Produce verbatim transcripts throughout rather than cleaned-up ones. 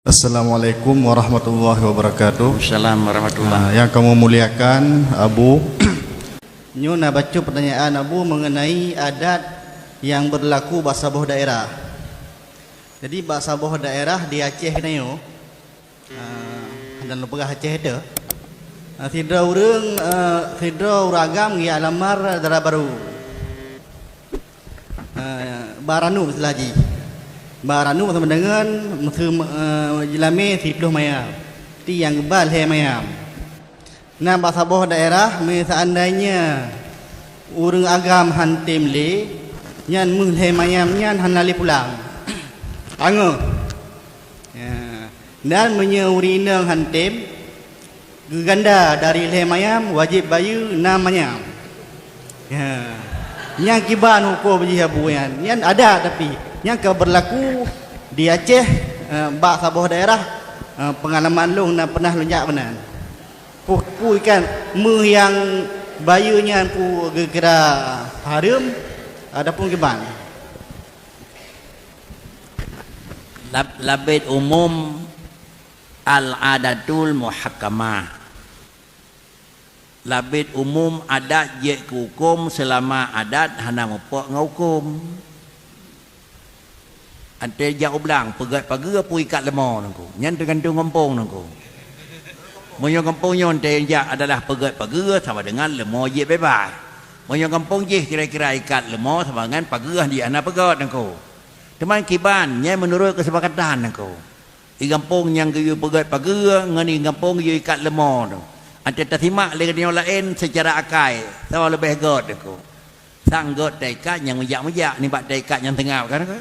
Assalamualaikum warahmatullahi wabarakatuh. Assalamualaikum warahmatullahi. Ah, yang kami muliakan, Abu. Nyoe na bacut pertanyaan Abu mengenai adat yang berlaku bak saboh daerah. Jadi, bak saboh daerah di Aceh keunoe, ah, dan lôn peugah Aceh itu, ah, sidroe ureuëng, ah, sidroe ureuëng agam geujak lamar dara barô. Eh, bak ranub istilah jih. Bak ranub sama dengan meuseu-, eh, jeulamé siplôh mayam. Ti nyang geuba lhée mayam. Na bak saboh daerah, meu seandainya ureuëng agam han tem lé, nyan meu lhée mayam nyan hana lé pulang. Angoh. Ya. Dan meunyoe ureuëng inong han tem, geuganda dari lhée mayam, wajéb bayeue nam mayam. Ya. Nyang kiban huköm jih Abu nyan. Nyan adat tapi. Nyan ka berlaku di Aceh, eh, bak saboh daerah, eh, pengalaman lôn na pernah lôn jak meunan. Peue, peue ikan meu nyang bayeue nyan peue geukira hareuem, adapun kiban. Lab-, labet umum al-adatul muhakkamah. Labet umum adat jeuet keu huköm seulama adat hana meupok ngon huköm. Antée jak u blang, peugét pageue peue ikat leumo nangku. Nyan teugantung gampông nangku. Meunyoe gampông nyoe antée jak adalah peugét pageue sama dengan leumo jeuet beubaih. Meunyoe gampông jih kira-kira ikat leumo sama dengan pageue jih hana peugét nangku. Teuma kiban, nyan meunurot keusepakatan nangku. Di gampông nyang geuyue peugét pageue ngon di gampông geuyue ikat leumo tu. Antée tasimak lé geutanyoe laén seucara akai, soe leubeh gét nangku. Sang gét taikat nyang meujak-meujak nibak taikat nyang seungab kan nangku.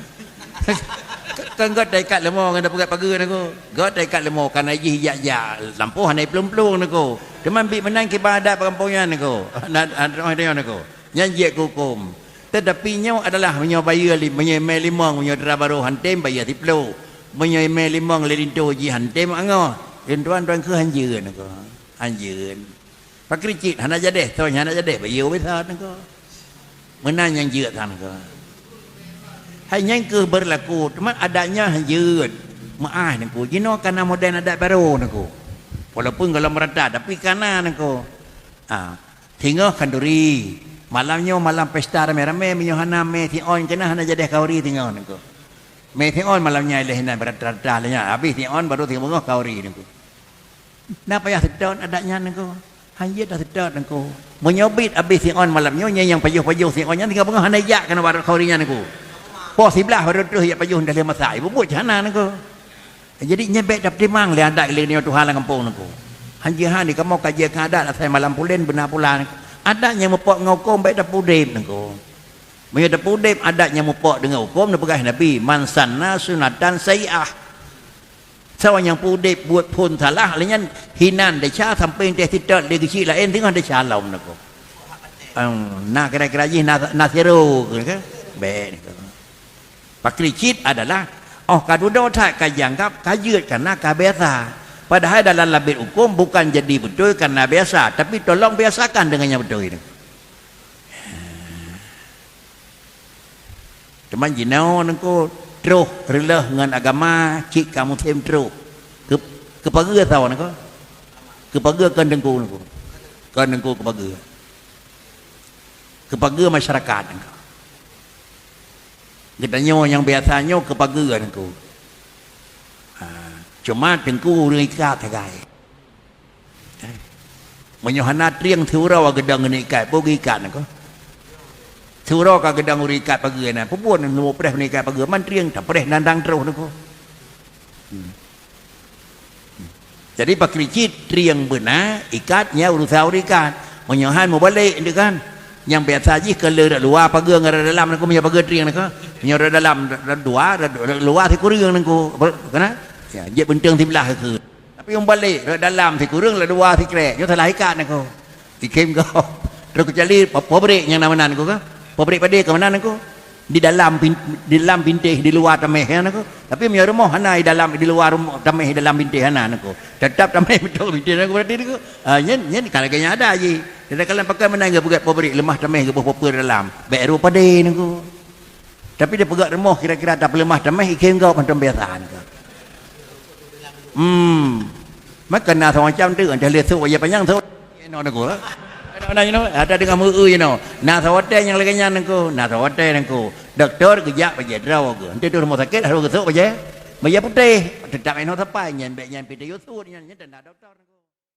Kan gét taikat leumo ngon teupeugét pageue nangku. Gét taikat leumo kana jih jak-jak lampôh hana iplueng-plueng nangku. Teuma bit meunan kiban adat bak gampông nyan nangku. Adat, adat nyoe nangku. Nyan jeuet keu huköm. Teutapi nyoe adalah meunyoe bayeue li-, meunyoe imé limong, meunyoe dara barô han tem bayeue siplôh. Meunyoe imé limong lé linto jih han tem angoh. Lôn tuan-tuan keuh hanjeut nangku. Hanjeut. Pakri cit hana jadéh, soe hana jadéh bayeue ubé that nangku. Meunan nyang jeuet that nangku. Hai nyan keuh berlaku, teuma adat nyan hanjeut. Meuáh nangku. Jinoe kana modern adat barô nangku. Walaupun golom rata tapi kana nangku. Ah, singoh khanduri. Malam nyoe malam pesta ramé-ramé, meunyoe hana mé siôn keunan hana jadéh khanduri singoh nangku. Mé siôn malam nyan ilée inan beurata-rata lé nyan. Habéh siôn baru singoh beungoh khanduri nangku. Na payah seutôt adat nyan nangku. Hanjeut taseutôt nangku. Meunyoe bit habéh siôn malam nyoe, nyan nyang pajoh-pajoh siôn nyan singoh beungoh hana jak keunan baru khanduri nyan nangku. Poh siblaih baru troh jak pajoh ndah lheueh masa. Ibu buet cahana nangku. Jadi nyan bék tapeutimang lé adat lé nyoe tuha lam gampông nangku. Hanjeut han di kamoe ka jeuet keu adat asai malam pulen beuna pula nangku. Adat nyang meupok ngon huköm bék tapeudeb nangku. Meunyoe tapeudeb adat nyang meupok deungon huköm neupeugah Nabi, "Man sanna sunatan sayyi'ah." Soe nyang peudeb buet phon salah lé nyan hinan desya sampoe teuh seutôt lé geuchik laén teungoh desya lom nangku. Em, na kira-kira jih na, na siro ke? Bék nangku. Pakri cit adalah, óh ka dudoe that ka jianggab ka jeuet kana ka biasa. Padahai dalam labet huköm bukan jadi beutôi kana biasa, tapi tolong biasakan deungon nyang beutôi nyoe. Teuma jinoe nangku troh reuloh ngon agama cit ka musém troh. Keu-, keupageue sawa nangku? Keupageue kon teungku nangku? Kon teungku keupageue. Keupageue masyarakat nangku. Geutanyoe nyang biasa nyoe keupageue nangku. Ha, cuma teungku ureuëng ikat sagai. Eh, meunyoe hana trieng siuroe geudong ngon ikat, peue geuikat nangku? Siuroe ka geudong ureuëng ikat pageue na, peue buet nyoe preh ngon ikat pageue, man trieng tapreh nandang troh nangku. Hmm. Jadi pakri cit trieng beuna ikat nyan urusan ureuëng ikat. Meunyoe han mubalek nyoe kan. Nyang biasa jih keu le rot luwa pageue ngon rot dalam nangku meunyoe pageue trieng nangku. Meunyoe rot dalam rot dua, rot luwa sikureueng nangku. Kana? Ya, jeuet beunteng siblaih keu. Tapi mubalek rot dalam sikureueng rot luwa sikrek. Nyoe salah ikat nangku. Ikém gob. Terus keucuali pa-, pabrik nyang na meunan nangku ka. Pabrik padé ka meunan nangku. Di dalam pin-, di dalam bintéh, di luwa tameh nyan nangku. Tapi meunyoe rumoh hana di dalam, di luwa rumoh tameh, di dalam bintéh hana nangku. Tetap tameh beutôi bintéh nangku berarti nangku. Ah, nyan, nyan ka lagée nyan ada jih. Kadang-kadang pakai meunan geupeugét pabrik leumah tameh geuboh papeue dalam. Bék rupa deh nangku. Tapi di peugét rumoh kira-kira tapeuleumah tameh ikém gob mantong biasa nangku. Hmm. Maka na soe macam tu, dah lé sôk bajèe panyang sôk. Inoe nangku. Ada, ada, inoe, ada deungon meu-eu inoe. Na soe watèe nyang lagèe nyan nangku, na soe watèe nangku. Dokto geujak bajèe droe geuh. Enti tu rumoh sakét harôh geusôk bajèe, bajèe putéh. Teutap inoe sapai nyan, bèk nyan pih tayue sôk nyan, nyan tanda dokto nangku.